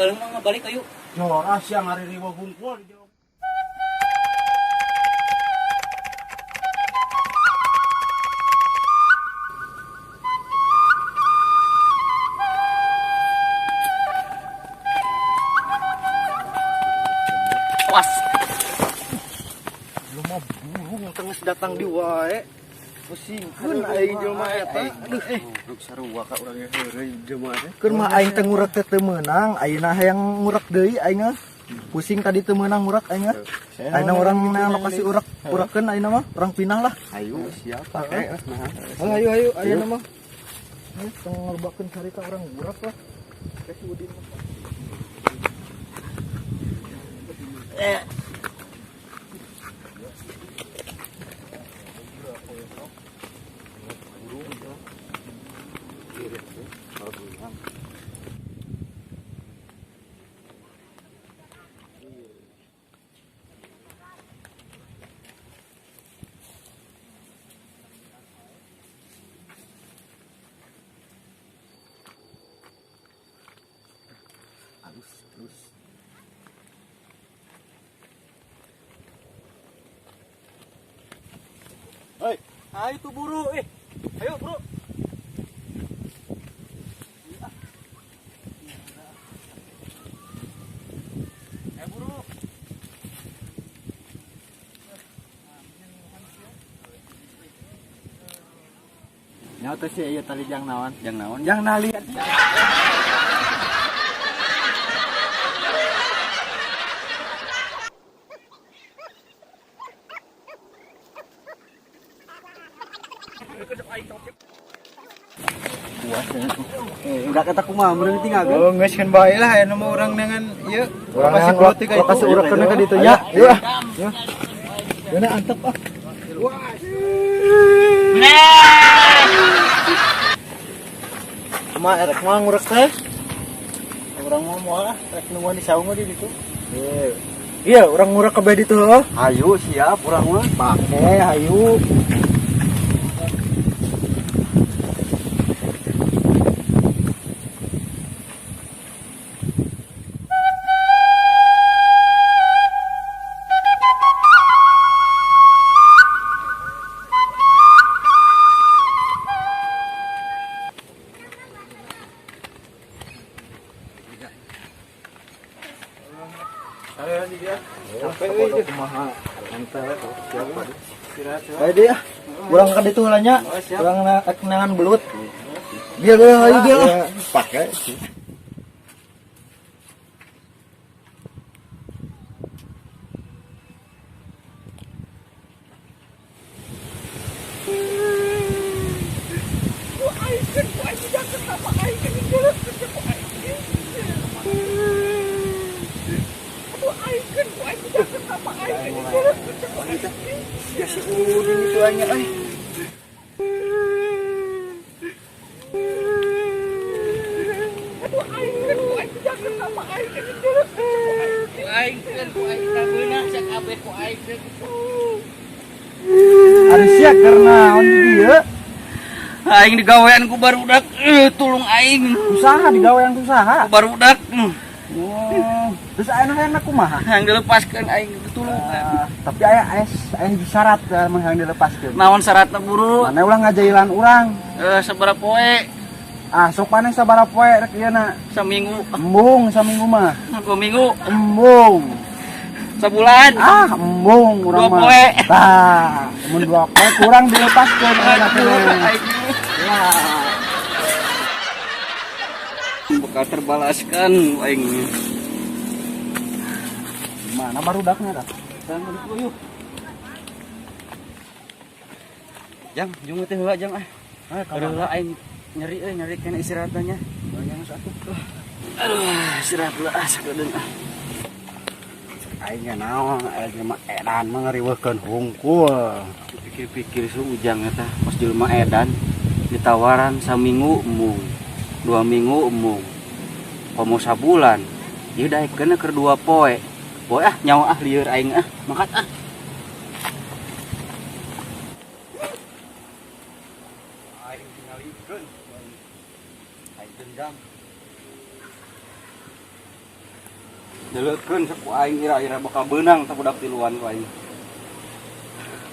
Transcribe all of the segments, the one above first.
Balung mah balik ayo. Jora sia ngaririweuh hungkul di jero. Was. Lu mah burung tengah datang di wae. Pusingkeun aing jelema eta. Aduh, goblok sarua ka urang heureuy jelema teh. Keur mah aing teh ngurek teh teu meunang, ayeuna hayang ngurek deui aing mah. Pusing tadi teu meunang ngurek aing mah. Ayeuna urang nang lokasi urek, urekeun ayeuna mah, urang pindah lah. Ayo siap pake nah. Ayo ayo ayeuna mah. Tong ngebakeun carita urang ngurek lah. Teh si Udin mah. Terus. Hei, ayo tuh buru, ayo bro. Ayo buru. Nyawa teh sih ieu tali jang naon? Jang naon? Jang nali. Udah kata kumaha meureun tinggal. Oh, geus keun bae lah aya mah urang dengan ieu. Lokasi lokasi urekeun ka ditu nya. Yeuh ah. Yeuna antep ah. Kumaha erek mah ngurek teh? Urang mah moal ah, rek nungguan di saung di ditu. Iya, urang ngurek kabeh ditu heuh. Hayu siap urang mah. Pake hayu. Baik dia, urang ka ditu heula nya, urang nangan belut. Dia dia ayo dia lah. Pakai. Ya si Udin itu aja, eh. Ari sia karena on dieu. Aing digawean ku barudak, tulung aing. Usaha digawean ku saha? Ku barudak. Oh, terus aya nu kumaha? Yang dilepaskeun aing tulung. Tapi aya aya aya syarat mah yang dilepaskeun. Naon syaratna buru? Mana ulah ngajailan urang. Sabaraha poe? Ah, sok maneh sabaraha poe rek ieu na? Saminggu. Embung saminggu mah. 2 minggu. Embung. Sabulan. Ah, embung urang mah. 2 poe. Tah, mun 2 poe kurang dilepaskeun urang teh. Lah. Bakal terbalaskan aing. Mana barudaknya dah? Yuk. Jang, jung teh heula jang ah. Heula aing nyeri euy, nyeri kana istirahatnya. Banyak satu. Aduh, istirahat heula ah sakedeung ah. Aing naon, aing mah edan mah ngariweuhkeun hungkul. Pikir-pikir su ujang eta pas jelema edan ditawaran saminggu embung, 2 minggu embung. Komo sabulan. Ieu daekeun keur 2 poe. Poe ah nyawa ah lieur aing ah, mangkat ah. Aing tingalikeun. Aing dendam. Deleukeun sok ku aing ira-ira bakal beunang tah budak tiluan ku aing.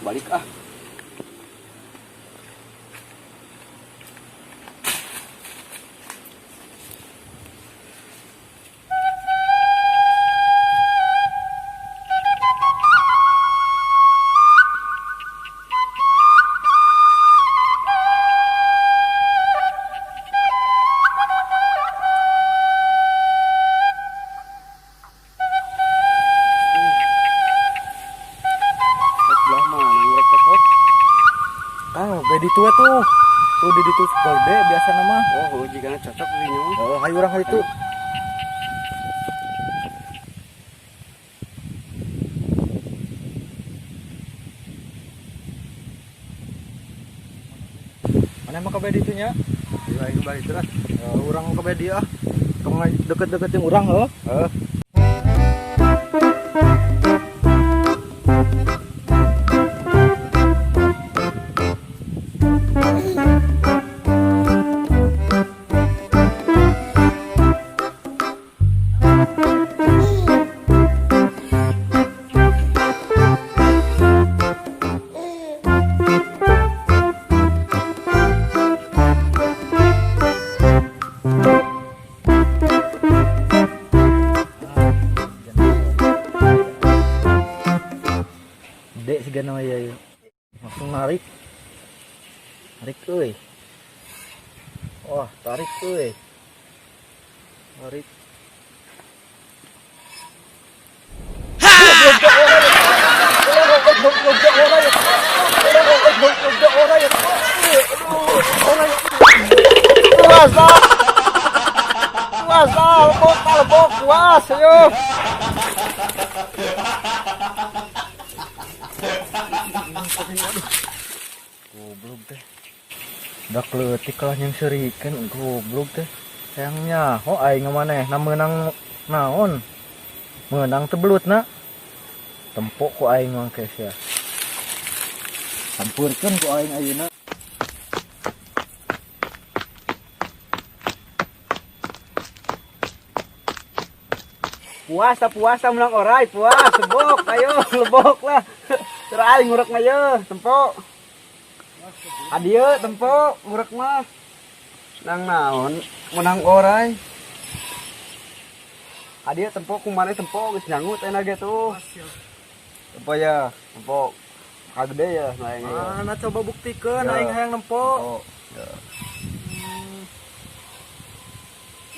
Balik ah. Di tua tuh, tuh di ditu gede biasa nama. Oh, jika cocok ini. Oh, hayu urang hayu tuh. Mana emang kabeh ditunya? Iya, aing balik terus. Urang kabeh dia ah. Tong deket-deket jeung urang heuh. Heeh. Gede sih gana ya, langsung narik, tarik euy. Wah, tarik euy, tarik. Puas, puas, ayo. Goblok teh. Udah kleutik lah yang serikan goblok teh. Sayangnya, oh aing maneh na meunang naon? Meunang teh belutna. Tempok ku aing mangke sia. Sampurkeun ku aing ayeuna. Puasa puasa menang orai puas lebok ayo lebok lah. Terai ngurek mah ye tempok. Adieu tempok ngurek mah. Nang naon menang orai. Adieu tempok kumane tempok geus nyangut enak ge tuh. Tempo ya, tempok. Kagede ya aing. Mana coba buktikeun aing hayang nempo.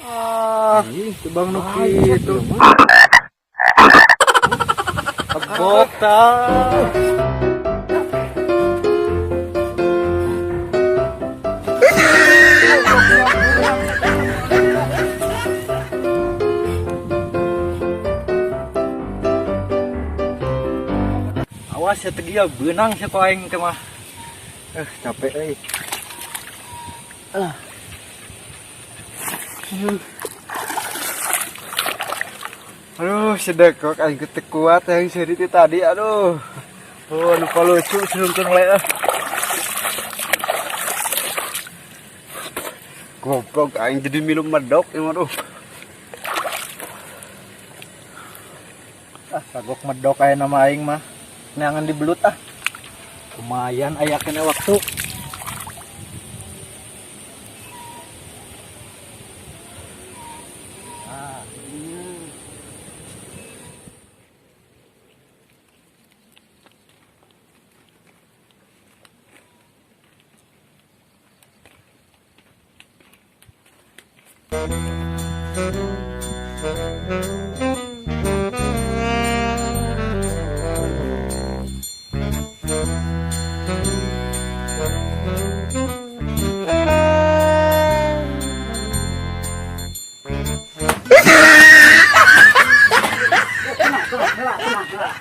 Ah, tebang nu kitu. Tebok tah. Awas ya tegia beunang sia ku aing teh mah. Capek euy. Ah. Aduh, sedekok aing teu kuat yang seuri ti tadi aduh. Oh, nu lucu surungkeun we ah. Goblok aing jadi minum medok ieu mah aduh. Ah, kagok medok aya nama aing mah. Neangan dibelut ah. Lumayan aya keneh waktu.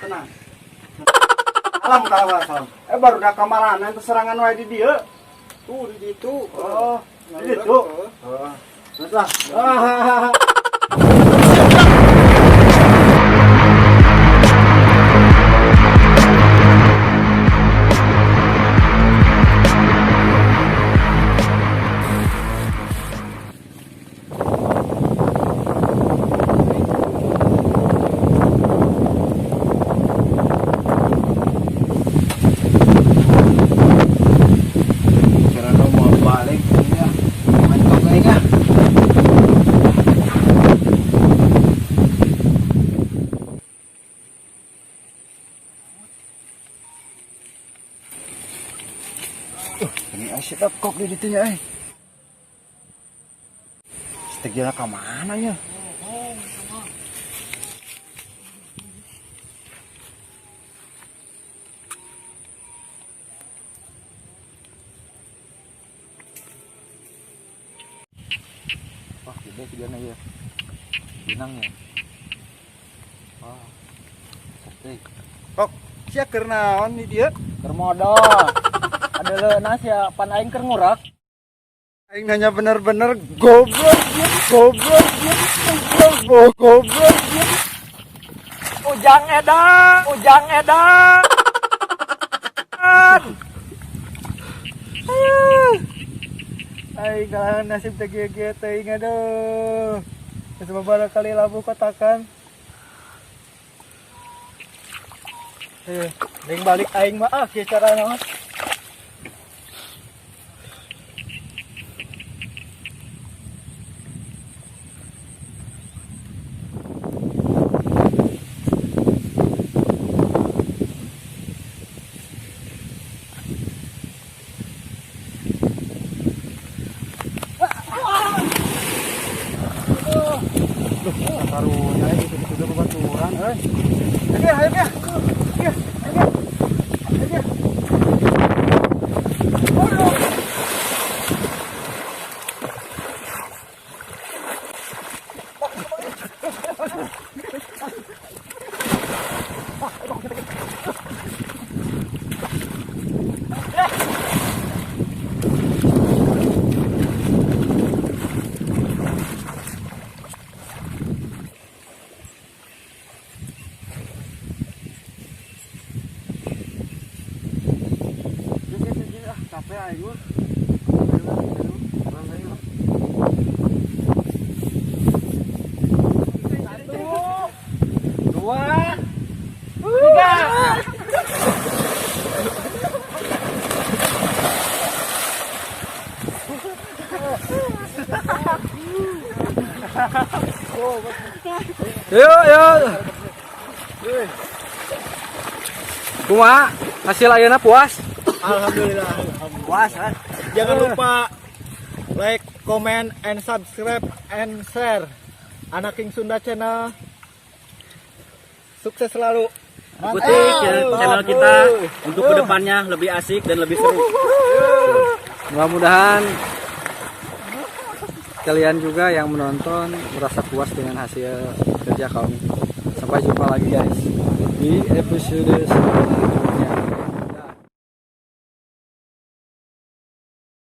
Tenang. Alam kalah. Baru dah kamaranan serangan wae di dieu. Tuh di ditu. Oh, di ditu. Heeh. Terus lah. Mantap kok di ditu nya euy. Setegina ka mana nya? Wah, gede sigana ieu. Binang ya. Wah. Teuing. Kok sia keur naon di dieu? Keur modal. Ada leunas ya, pan aing keur ngurak. Aing nanya bener-bener goblok, goblok, goblok, goblok. Ujang edan, ujang edan. Aing kalah nasib teh kieu-kieu teuing aduh. Geus babaraha kali labuh kotakan. Ring balik aing mah ah kieu carana mah. Karunya gitu-gitu babaturan euy. Ayo, ayo, ayo. Ayo, ayo. Ayo. Capek aing mah. Satu, dua, tiga. Yuk, yuk. Kumaha? Hasil ayeuna puas? Alhamdulillah. Puas kan? Jangan lupa like, comment, and subscribe, and share. Anak King Sunda Channel. Sukses selalu. Ikuti channel kita untuk kedepannya lebih asik dan lebih seru. Mudah-mudahan kalian juga yang menonton merasa puas dengan hasil kerja kami. Sampai jumpa lagi guys di episode selanjutnya.